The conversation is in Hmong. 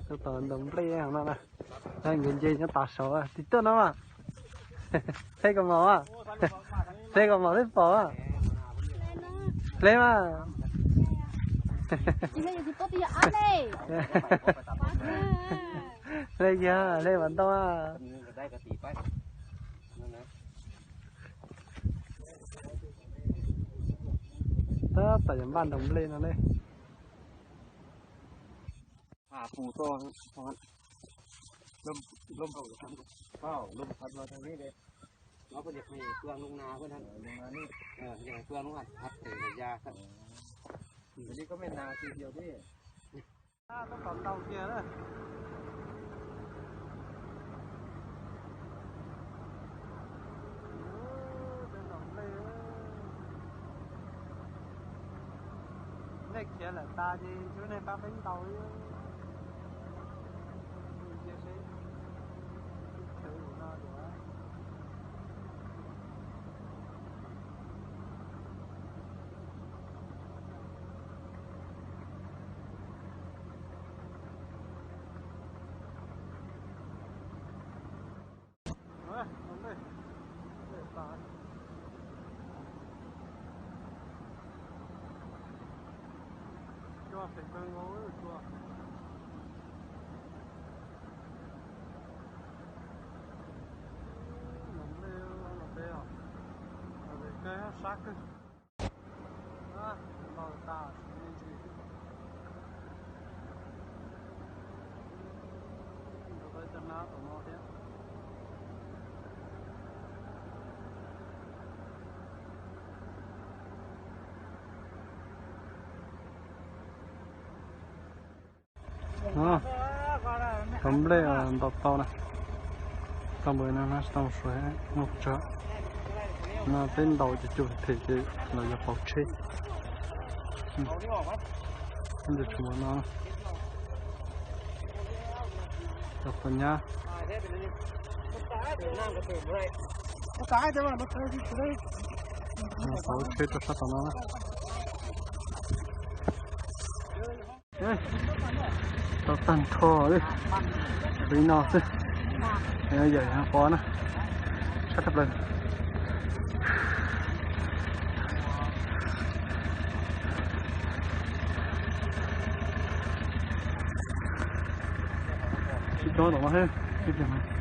Tuaj tom ntoo nplej no na. Nce nce nyob tod saud, tsis tuaj no mas. Hle kaus mom, hle kaus mom twb pom. Hle mas. Hle kiag, hle mas ntau. Tab tom yuav npaj ntoo nplej no ne. Tab tom tau kiag na. Nej khiav lawm tas ces tsuas nej pab peb ntaus. Sab kawg. Npau tas me ntsis. Rau cov nab tom no thiab. Cov nplej ntaus tau na, tau npaum no tsis tau suav mus tsa. No peb ntaus ces cug them ces los yog pauv tsheb. Ntawm tshuav no, cov tau nyab, pauv tsheb rau sab tom no na. Tau tag nrho li, tshuav li no xwb. Yam pov na, sab tshaj plaws. Tsis tso tom no thiab, ib pliag mas.